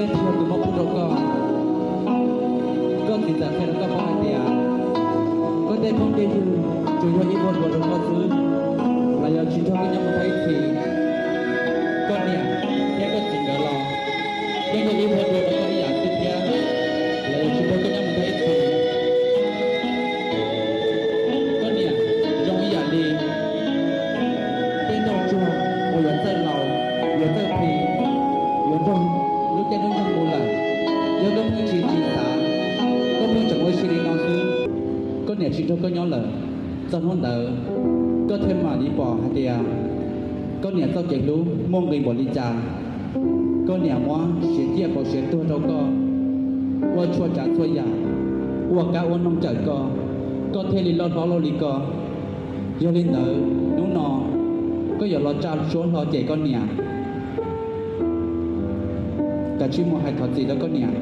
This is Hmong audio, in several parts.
Yog tus muab pub rau koj, koj txiv txawm qhia rau koj paub hais tias koj tej phooj tej ywg tsuas yog ib vuag dua rau koj xwb, los yog tsis nrog koj nyob mus tag ib txhis. Koj niam thiab koj txiv nkawd los yeej yog ib vuag dua rau koj ib yam xwb thiab, los yog tsis nrog koj nyob mus tag ib txhis. Koj niam zoo ib yam li tej nroj tsuag uas yuav txawj laus, yuav txawj plhis, yuav nrog lub caij lub nyoog mus lawm. Yog koj pheej tsis tsis xav, koj pheej tseem ua si li no xwb, koj niam tsis nrog koj nyob lawm, txog hnub ntawd koj thiaj mam li pom hais tias koj niam txoj kev hlub muaj nqis npaum li cas. Koj niam muab siav ciaj kaum siav tuag rau koj, ua txhua tsav txhua yam, ua kab ua noog cawm koj, koj thiaj li loj hlob loj li koj. Yog li ntawd hnub no koj yuav los tsa suab hlo cem koj niam. Kav tsij mus hais thov txim rau koj niam,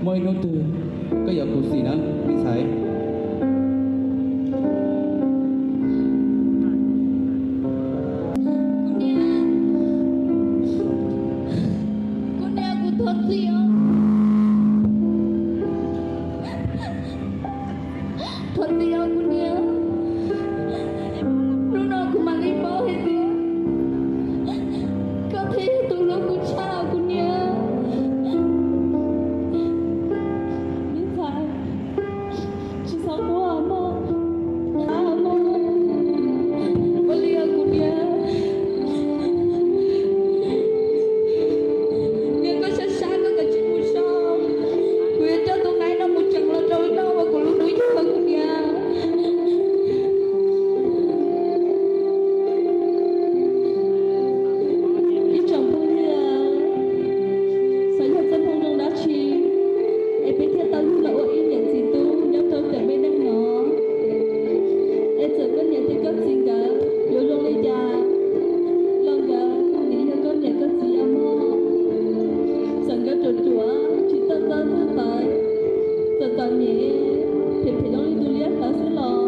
muaj ib hnub twg koj yuav khuv xim nawb me ntxhais. Kuv niam, kuv niam, kuv thov txim os. Thov txim os kuv niam. Hnub no kuv mam li paub hais tias koj thiaj yog tus hlub kuv tshaj kuv niam. Me ntxhais, tsis txhob quaj mog. Ua li os kuv niam. Niam, koj sab sab koj kav tsij mus so. Kuv yuav coj tus qaib no mus tsees los rau noj ua kuv lub hnub yug os kuv niam. Ib tsoom phooj ywg, xyov yog txoj moo zoo dab tsi es peb thiaj tau yug los ua ib niam txiv tub nyob rau ntawm peb neej no. Es txawm koj niam thiab koj txiv nkawd yuav zoo li cas los nkawd nim yog koj niam koj txiv os mog. Txawm nkawd ruam ruam tsis tau txawj txawj tawv, txawm txom nyem phem phem zoo li tus liab hlawv xwb los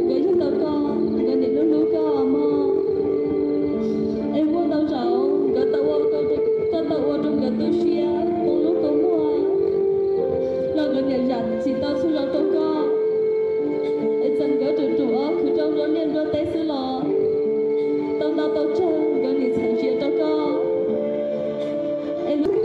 nkawd yug tau koj, nkawd niam hlub hlub koj mog. Es muaj ntau zaus nkawd tau ua, koj tau ua rau nkawd tu siab mus lub kua muag los nkawd niam zam txim tau txhua zaus rau koj. Es txawm nkawd ruam ruam khwv rau nruab liaj nruab teb xwb los tau ntau tau tsawg nkawd niam txhawm ntsia rau koj. Es lub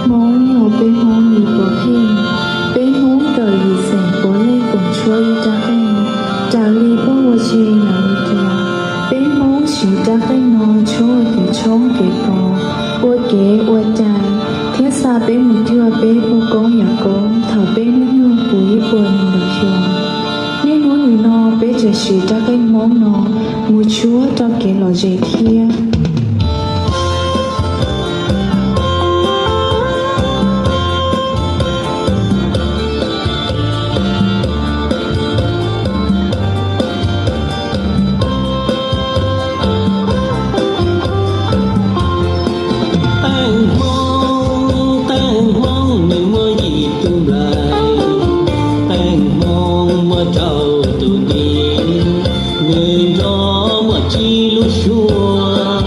Hmoob yog peb Hmoob li puav pheej, peb Hmoob kawm yim xeem puav leej koom tshuab ib rab qeej. Raws li pog ua tsev hais tias, peb Hmoob siv rab qeej no tshuab ua kev tshoob kev kos, ua kev ua cai, thiab xa peb mus cuag peb pog koob yawm koob thaum peb hnub nyoog puv ib puas nees nkaum xyoo. Niaj hnub nim no peb tseem siv rab qeej Hmoob no mus tshuab rau kev lom zem thiab. Qeej Hmoob, qeej Hmoob nws muaj yim tus nplaim, qeej Hmoob muaj rau tus nti, nws nrog muaj tsib lub suab,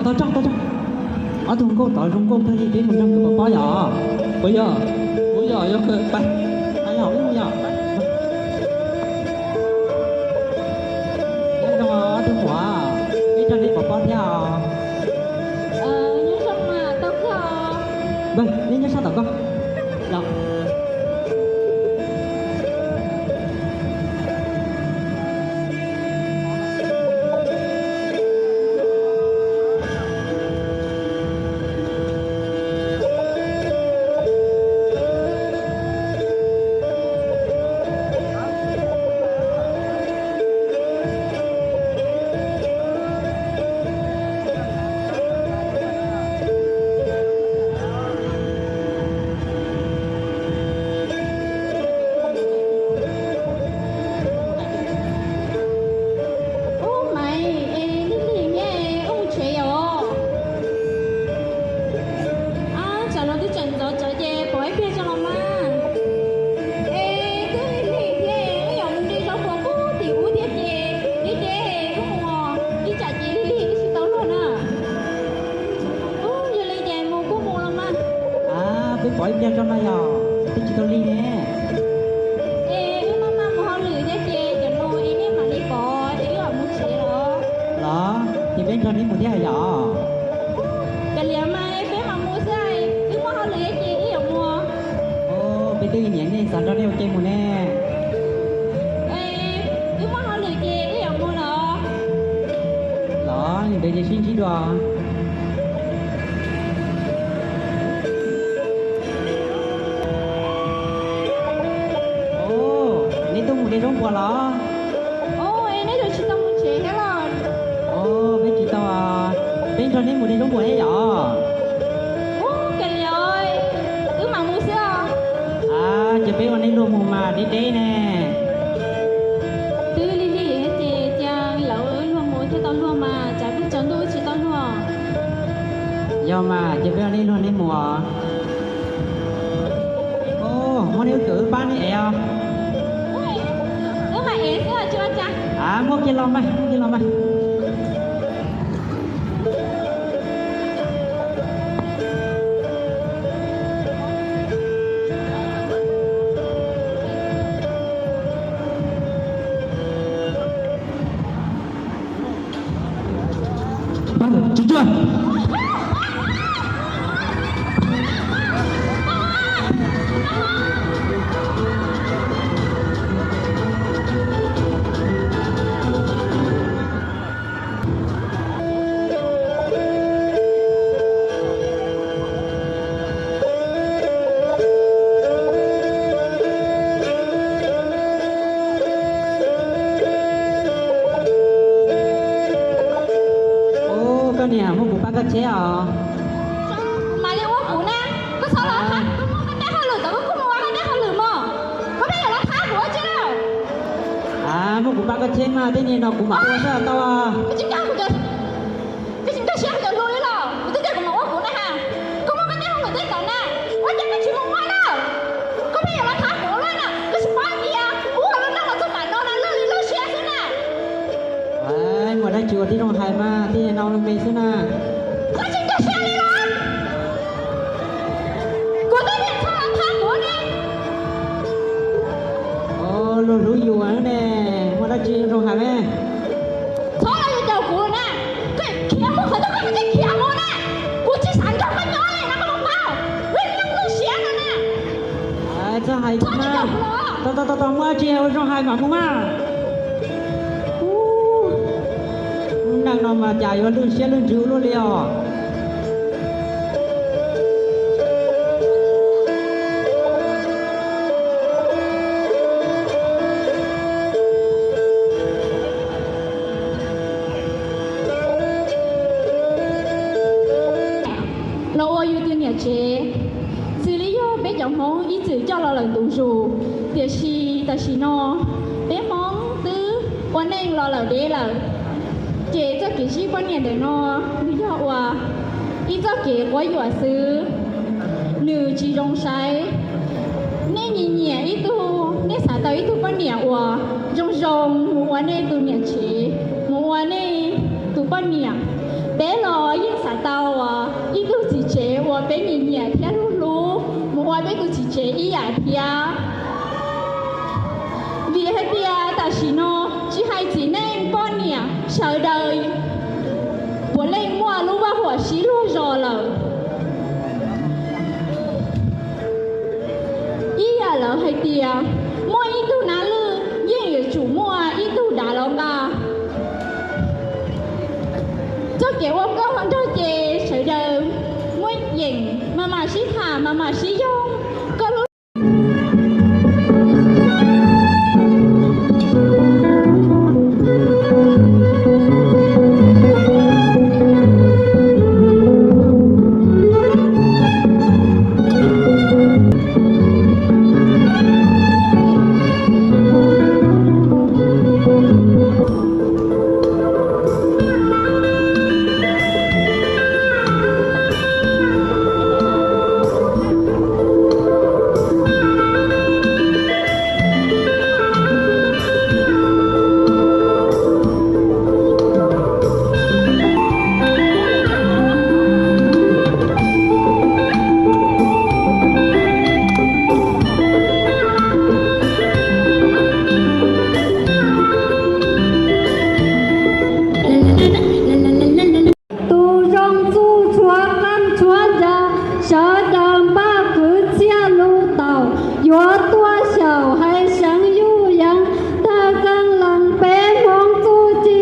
Tau tso, tau tso. Ob tug nkauj tod zoo nkauj kawg li, peb mus nrog nkawd pov pob yom. Puas yog? Puas yog, yog kawg, pab. Yog, wb mus yom. Nyob zoo ob tug muam, peb nrog nej pov pob thiab os. Nyob zoo mas tau kawg os. Npawg, nej nyob sab tom ko. Los. Ub, Maiv, es lig lig thiab es wb mus tsev yom? Ab, tsam no twb tseem ntxov tsawv ces pom ib pliag tso los mas. Es twb lig lig thiab es wb yuav mus de zaub puas kub tim ub thiab ces deb deb es wb mus, ib tsam ces lig lig wb tsis tau luag na. Ub, yog li ces mus kuj mus los mas. Ab, peb pom ib pliag tso mas yog twb tsis tau lig ne. Es wb maj mam mus hauj lwm thiab ces cov no es nej mam li pom es wb mam mus tsev los. Los, ces peb nrog neb mus thiab yom? Kav liam mas, peb mam mus xwb, wb muaj hauj lwm ces wb yuav mus. Peb twb nyiam nej, xav nrog nej ua ke mus ne. Wb muaj hauj lwm ces wb yuav mus los. Los, li ntawd ces sib ntsib dua. Neb tuaj mus de zaub npuas los? Neb tsis tau mus tsev thiab los? Peb tsis tau, peb nrog neb mus de zaub npuas thiab yom? Ub, kav liam, wb mam mus xwb os. Ces peb ua nej luag mus mas deb deb ne. Twb lig lig ces cia lawv luag mus thiaj tau luag mas, tsam peb tsaus ntuj wb tsis tau luag. Yog mas, ces peb ua nej luag neb mus os. Muab nej lub kawm wb pab nej ev os. Wb mam ev xwb tsis ua cas. Muab kiag los mas, muab kiag los mas. Koj niam, muab kuv pab koj cheb os. Kuv mam li ua kuv na. Koj txhob los thab, koj muaj koj tej hauj lwm tod koj kuj mus ua koj tej hauj lwm mog. Koj pheej yuav los thab kuv ua tsi lawm? Muab kuv pab koj cheb mas, tej niag no kuv mam ua xwb tau. Koj tsis nkag kuv cov, koj tsis nkag siab kuv cov hluas li los? Kuv twb tias kuv mam ua kuv na ha. Koj muaj koj tej hauj lwm tej tod na, ua cas koj tsis mus ua na? Koj pheej yuav los thab kuv ua luaj na, koj tsis paub tias kuv ua lub neej los txog tam no na, luag li luag siab xwb na. Muaj dab tsi ua tib zoo hais mas, tej no me xwb na. Koj tsis nkag siab li los? Kuv twb tias txhob los thab kuv ne. Luag hlub yus ne, muaj dab tsi zoo hais me. Txhob los yus caum kuv na. Koj khiav mus qhov twg koj txhob khiav mus na. Kuv tsis xav nrog koj nyob li no koj puas paub? Wb neej luag siab no na. Txhob hais, txhob tsis caum kuv los. Tau tau tau, muaj dab tsi ua zoo hais mam mus mas. Neej no mas cas yuav lwj siab lwj ntsws ua luaj li os. Los ua yus tus niam tsev, xws li yog peb cov Hmoob ib txwm coj los lawm ntu zus, tiam sis tam sim no peb Hmoob twb ua neej los lawm deb lawm, ces txoj kev zij poj niam ntawm no nws yog ua ib txoj kev quab yuam xwb, nws tsis zoo saib. Nej nyiam nyiam ib tug, nej xav tau ib tug poj niam uas zoo zoo mus ua nej tus niam tsev, mus ua nej tus poj niam, Peb los yeej xav tau ib tug txiv tsev uas peb nyiam nyiam thiab hlub hlub mus ua peb tus txiv tsev ib yam thiab. Vim hais tias tam sim no tsis hais txiv neej poj niam sawv daws puav leej muaj lub vaj huam sib luag zos lawm. Ib yam lawv hais tias muaj ib tug nab lwj yeej yuav tsum muaj ib tug dav los nqa. Txoj kev ua nkauj hauv nraug ces sawv daws muab yeem mas mam sib tham mas mam sib yoog. Koj lub Tus zoo txuj tshuav qeej tshuav ncav, sawv daws npaj kwv txhiaj lug taum, yuav tuaj xyaum haiv xyeeb yuj yeev, tawg qeej lees peb Hmoob txuj ci.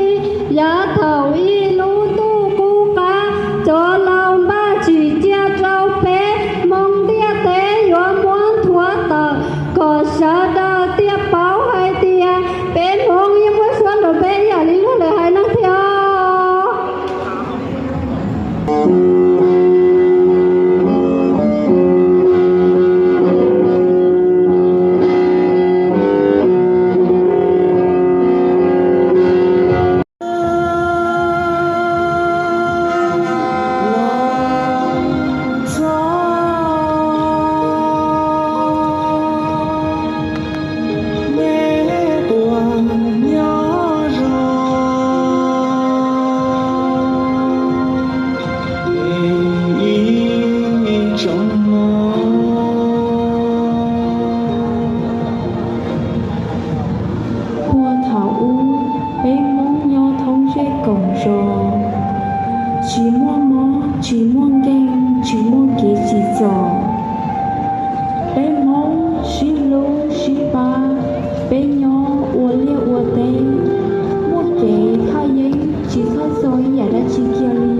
Yav thaum ub lub ntuj qub qab, cov laus npaj tsim cia rau peb Hmoob ntiaj teb yuav muab nthuav tawm, kom sawv daws thiaj paub hais tias peb Hmoob yeej muaj suab nrog peb ib yam li luag lwm haiv neeg thiab os. Puag thaum ub, peb Hmoob nyob thoob zej koom zos, tsis muaj mob, tsis muaj nkeeg, tsis muaj kev tsim txom. Peb Hmoob sib hlub sib pab, peb nyob ua liaj ua teb, muaj kev thaj yeeb tsis txhob txog ib yam dab tsi kiag li.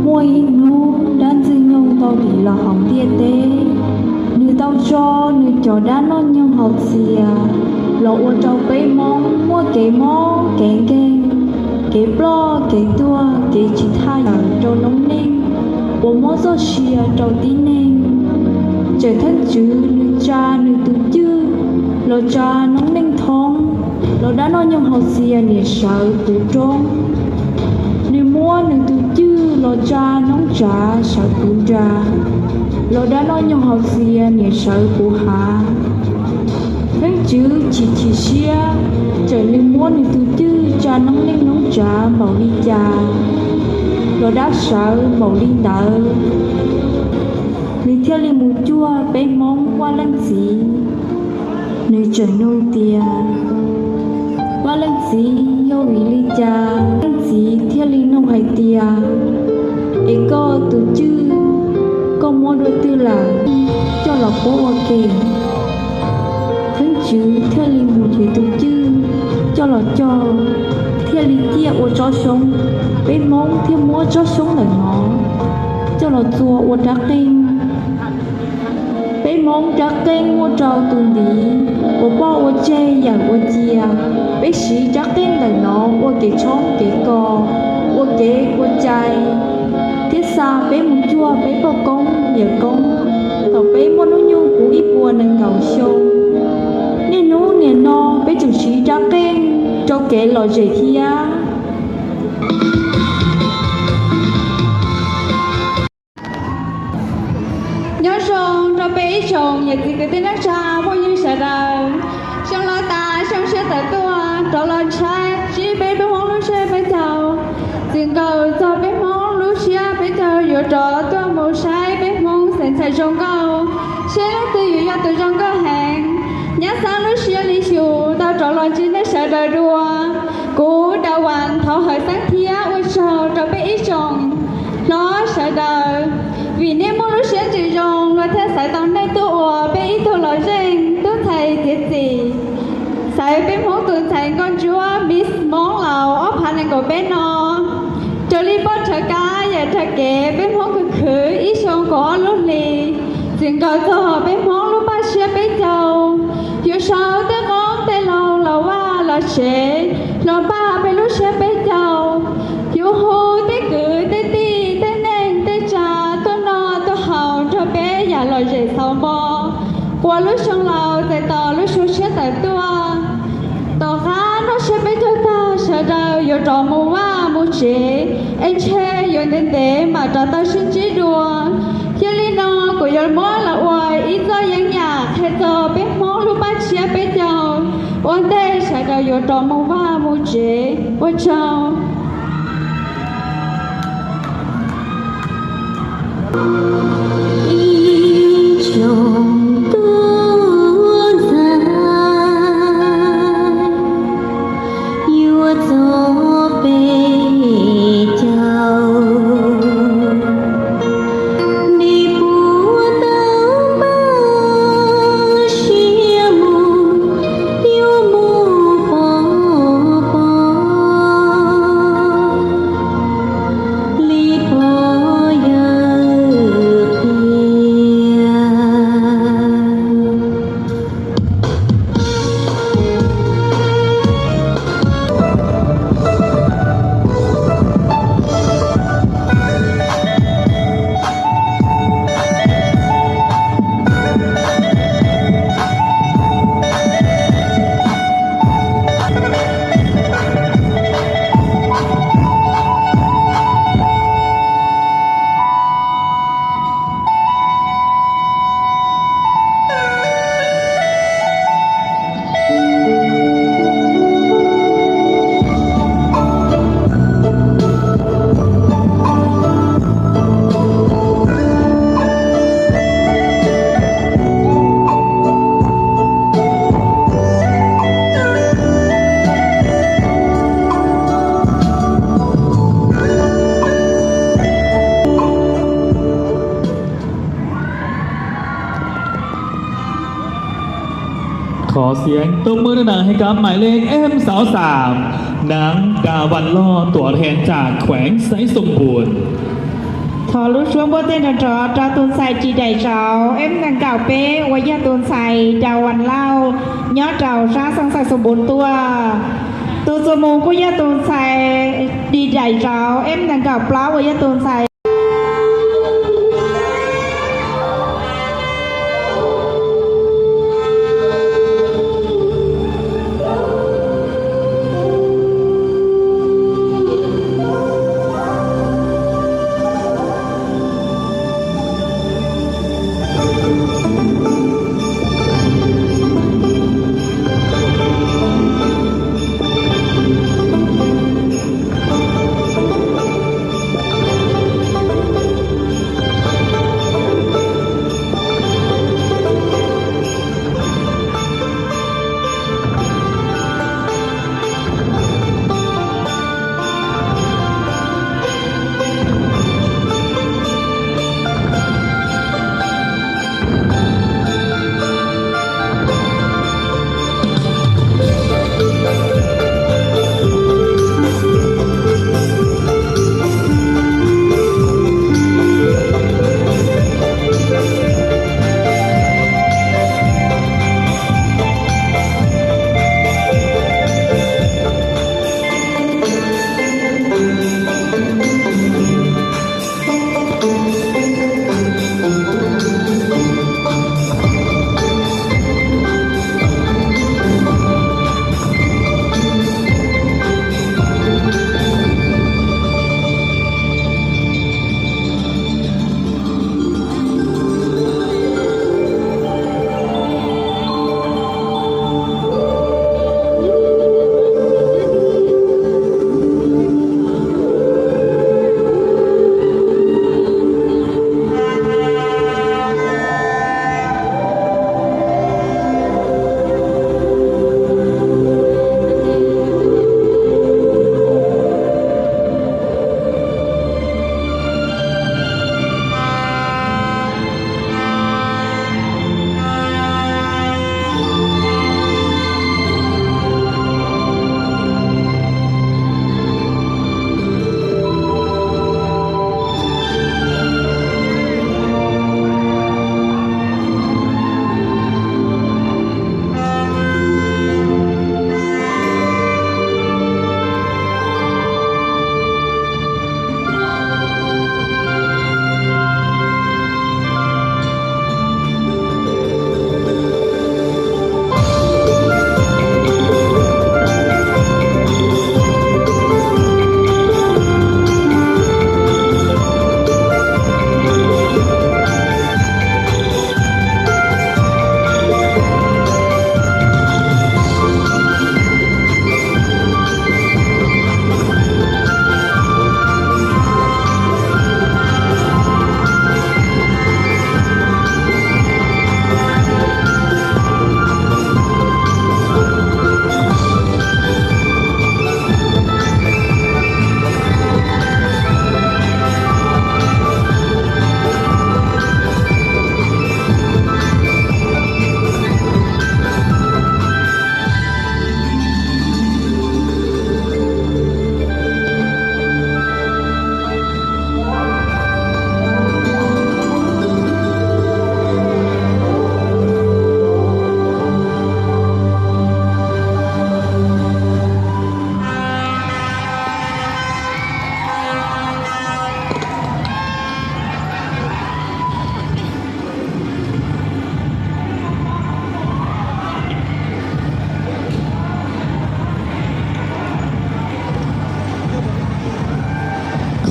Muaj ib hnub dab Ntxwg Nyoog tau dim los hauv ntiaj teb, nws tau tso nws cov dab noj nyoog haus txias los ua rau peb Hmoob muaj kev mob kev nkeeg, kev ploj kev tuag, kev tsis thaj yeeb rau noob neej uas muab txoj sia rau tib neeg. Tseem theej tswv nws tsa nws tus cwj los tsa noob neej thoob, los dab noj nyoog haus txias niam sawv puv roob. Nws muab nws tus cwj los tsa noob tsav sawv puv nra, los dab noj nyoog haus txias niam sawv puv hav. Theej tswv chim chim siab, tseem nws muab nws tus cwj tsa noob neej noob tsav npaum li cas, los dab sawv npaum li ntawd. Nws thiaj li mus cuag peb Hmoob Vaj Leej Txiv. Nws tseem nug tias, Vaj Leej Txiv, yog vim li cas Leej Txiv thiaj li nug hais tias, es koj tus cwj koj muab dua twg lawm, coj los puab ua ke? Theej tswv thiaj li mus nrhiav tus cwj coj los cog, thiaj li ciaj ua tsob xyoob. Peb Hmoob thiaj muab tsob xyoob ntawm no coj los txua ua rab qeej. Peb Hmoob rab qeej muaj rau tus ntiv, ua poj ua tseg yawm ua cia. Peb siv rab qeej ntawm no ua kev tshoob kev kos, ua kev ua cai, thiab xa peb mus cuag peb poj koob yawm koob thaum peb muaj hnub nyoog puv ib puas nees nkaum xyoo. Niaj hnub nim no peb tseem siv rab qeej tau kev lom zem thiab. Nyob zoo rau peb ib tsoom niam txiv kwv tij neej tsa phooj ywg sawv daws. Xyoo laus tas xyoo tshiab tawm tuaj rov los ntshai ntsib peb lub Hmoob lub siab peb caug. Txwm nkaus txog peb Hmoob lub siab peb caug yuav rov tuaj mus saib peb Hmoob xeem ntxhais zoo nkauj, seb leej twg yuav yog tus zoo nkauj heev. Nyab Xab lub siab li xyuas tau rov los ntsib nej sawv daws dua. Kuv Dav Vas thov hawm xeeb thiab ua tsaug rau peb ib tsoom hlob sawv daws, vim nej muaj lub siab ntsws zoo luag thiaj xaiv tau nej tuaj ua peb ib tug los zeej tub ntxhais txiav txim, xaiv peb Hmoob tus ntxhais nkauj ntsuab Miss Hmoob Laus ob phav nees nkaum peb no. Raws li poj rhawv kab yam rhawv kev peb Hmoob khwv khwv ib xyoo kaum ob lub hli, txwm nkaus txog peb Hmoob lub paj siab peb caug, yuav sau tej qoob tej loo los vaj los tsev los npaj peb lub siab peb caug, yuav hu tej kwv tej tij tej neej tej tsa tuaj noj tuaj haus nrog peb yam lom zem xaus npo, ua lub xyoo laus txais tos lub xyoo tshiab tawm tuaj. Tom qab noj siab peb caug tag sawv daws yuav rov mus vaj mus tsev, es ntshe yuav ntev ntev mam rov tau sib ntsib dua. Yog li no kuv yuav muab los ua ib txoj yeeb yam qhia txog peb Hmoob lub paj tshiab peb caug ua ntej sawv daws yuav rov mus vaj mus tsev. Ua tsaug. Ib tsoom tub ntxhais yuav txog peb caug, nej puas tau npaj siab mus, yuav mus pov pob li pog yawg qhia. Thov xiang tub mub nab nas hais kab maim lej em sáu sàm, nab Das Vas Loj tuam hees tsam khueev Xaiv Xoom Npum. Thov lub suab npuaj tej nrov nrov rau tus ntxhais ris daim zauv em nees nkaum peb uas yog tus ntxhais Das Vas Lauj nyob rau sab xeev Xaiv Xoom Npum tuaj. Tus txuas mus kuj yog tus ntxhais ris daim zauv em nees nkaum plaub uas yog tus ntxhais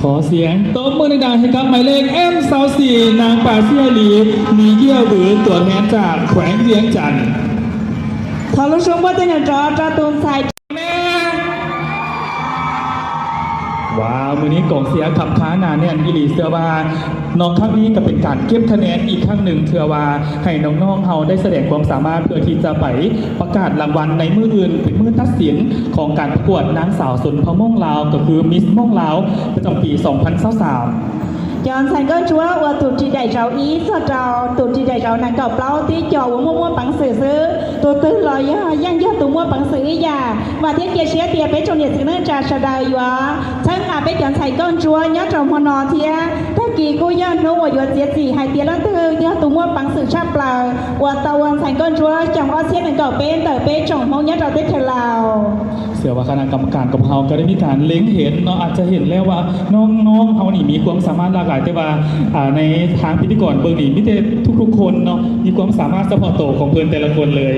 ขอเสียงตบมือดังๆให้กับหมายเลข เอ็ม ซาวสี่ นางปราชญ์ เสี้ยหลี มีเยื่อบุ๋น ตัวแทนจากแขวงเวียงจันทน์ Thov lub suab npuaj tej nws rov rau tus ntxhais ว้าว มื้อนี้กองเชียร์คับข้างหนาแน่นอีหลี เชื่อว่าน้องครั้งนี้ก็เป็นการเก็บคะแนนอีกครั้งหนึ่ง เชื่อว่าให้น้องๆ เฮาได้แสดงความสามารถเพื่อที่จะไปประกาศรางวัลในมื้ออื่น เป็นมื้อตัดสินของการประกวดนางสาวชนเผ่าม่งลาว ก็คือ Miss ม่งลาว ประจำปี สองพันยี่สิบสาม Cov ntxhais nkauj ntsuab uas tus ris daim zauv ib txog rau tus ris daim zauv nees nkaum plaub tib co uas muaj muaj peev xwm xwb, tus twg los yog yeej yog tus muaj peev xwm ib yam. Vam thiab cia siab tias peb tsoom niam txiv neej tsa sawv daws yuav txhawb nqa peb cov ntxhais nkauj ntsuab nyob rau hmo no thiab. Tag kis kuj yog hnub uas yuav txiav txim hais tias leej twg yog tus muaj peev xwm tshaj plaws uas tau ua ntxhais nkauj ntsuab xyoo ob txhiab nees nkaum peb ntawm peb tsoom Hmoob nyob rau teb chaws Laus. เชื่อว่าคณะกรรมการของเราก็ได้มีการเล็งเห็นเนาะ อาจจะเห็นแล้วว่าน้องๆ เฮานี่มีความสามารถหลากหลาย แต่ว่าอ่าในทางพิธีกรเบิ่งนี่มีแต่ทุกๆ คนเนาะ มีความสามารถเฉพาะตัวของเพิ่นแต่ละคนเลย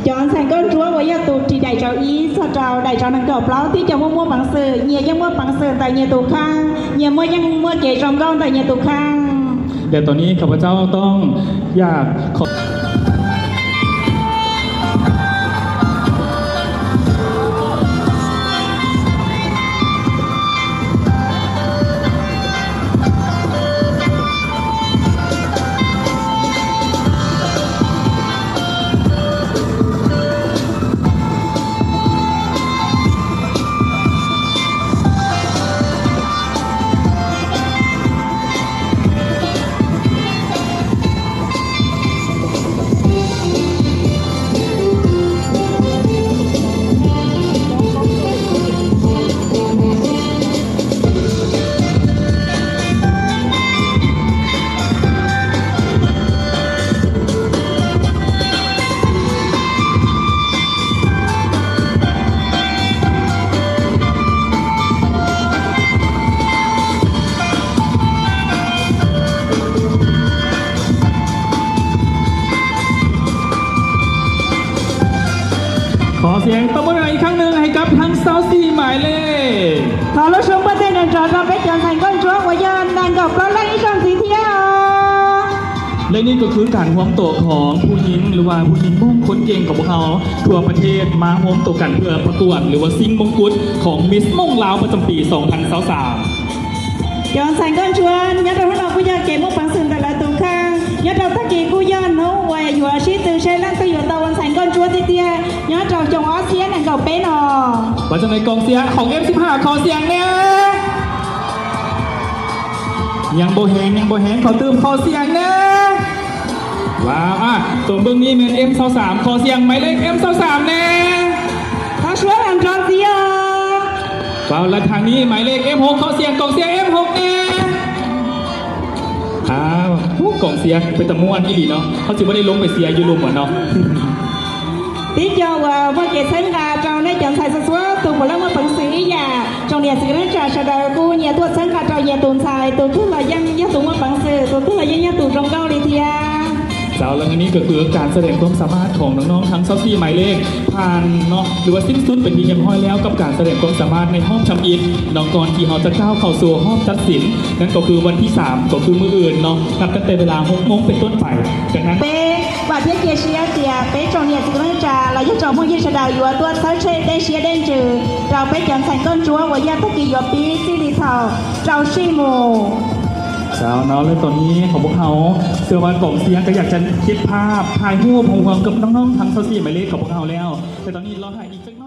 Cov ntxhais nkauj ntsuab uas yog tus ris daim zauv ib txog rau daim zauv nees nkaum plaub tib co muaj muaj peev xwm, nyias yeej muaj peev xwm ntawm nyias tus kheej, nyias muaj yeej muaj kev zoo nkauj ntawm nyias tus kheej. และตอนนี้ข้าพเจ้าต้องอยากขอ ขอเสียงตบมืออีกครั้งหนึ่งให้กับทั้งซาวสี่หมายเลข Thov lub suab npuaj tej nws rov rau peb cov ntxhais nkauj ntsuab uas yog nees nkaum plaub leej ib zaug ntxiv thiab os. และนี่ก็คือการรวมตัวของผู้หญิงหรือว่าผู้หญิงม่งคนเก่งของพวกเราทั่วประเทศมาร่วมตัวกันเพื่อประกวดหรือว่าชิงมงกุฎของ Miss ม่งลาวประจำปี สองพันยี่สิบสาม Cov ntxhais nkauj ntsuab nyob rau hnub no kuj yog kev muaj peev xwm ntawm lawv tus kheej. Nyob rau tag kis kuj yog hnub uas yuav sib tw seb leej twg yuav tau ua ntxhais nkauj ntsuab tiag tiag nyob rau xyoo ob txhiab nees nkaum peb no. ว่าจั่งใดกองเชียร์ของ เอ็มสิบห้า ขอเสียงแหน่ ยังบ่แฮง ยังบ่แฮง ขอเติม ขอเสียงแหน่ ว้าว อ่ะ ตัวเบิ่งนี้แม่น เอ็มซาวสาม ขอเสียงหมายเลข เอ็มซาวสาม แหน่ Thov suab los nrov ntxiv os. ว้าว และทางนี้หมายเลข เอ็มหก ขอเสียงกองเชียร์ เอ็มหก แหน่ อ้าว กองเชียร์เป็นตาม่วนอีหลีเนาะ เขาสิบ่ได้ลงไปเชียร์อยู่ลุ่มเหมือนเนาะ Tib co uas muaj kev txhawb nqa rau nej cov ntxhais txhua txhua tus puav leej muaj peev xwm ib yam. Tsoom niam txiv neej tsa sawv daws kuj nyias tuaj txhawb nqa rau nyias tus ntxhais, tus twg los yeej yog tus muaj peev xwm, tus twg los yeej yog tus zoo nkauj li thiab. แล้วทั้งนี้ก็คือการแสดงความสามารถของน้องๆทั้งซาวสี่หมายเลข ผ่านเนาะ หรือว่าสิ้นสุดเป็นที่เรียบร้อยแล้วกับการแสดงความสามารถในรอบทำอิฐเนาะ ก่อนที่เราจะก้าวเข้าสู่รอบตัดสิน นั่นก็คือวันที่สาม ก็คือมื้ออื่นเนาะ นับตั้งแต่เวลาหกโมงเป็นต้นไป ดังนั้น Peb vam thiab cia siab tias peb tsoom niam txiv neej tsa los yog tsoom phooj ywg sawv daws yuav tuaj txhawb tshem dej siab dej ntsws rau peb cov ntxhais nkauj ntsuab uas yog tag kis yuav pib txij li thaum rau sij mus. แล้วเนาะ และตอนนี้ของพวกเขา เชื่อว่ากองเชียร์ก็อยากจะเก็บภาพถ่ายรูปรวมกับน้องๆทั้งซาวสี่หมายเลขของพวกเราแล้ว แต่ตอนนี้รอถ่ายอีกสักหน่อย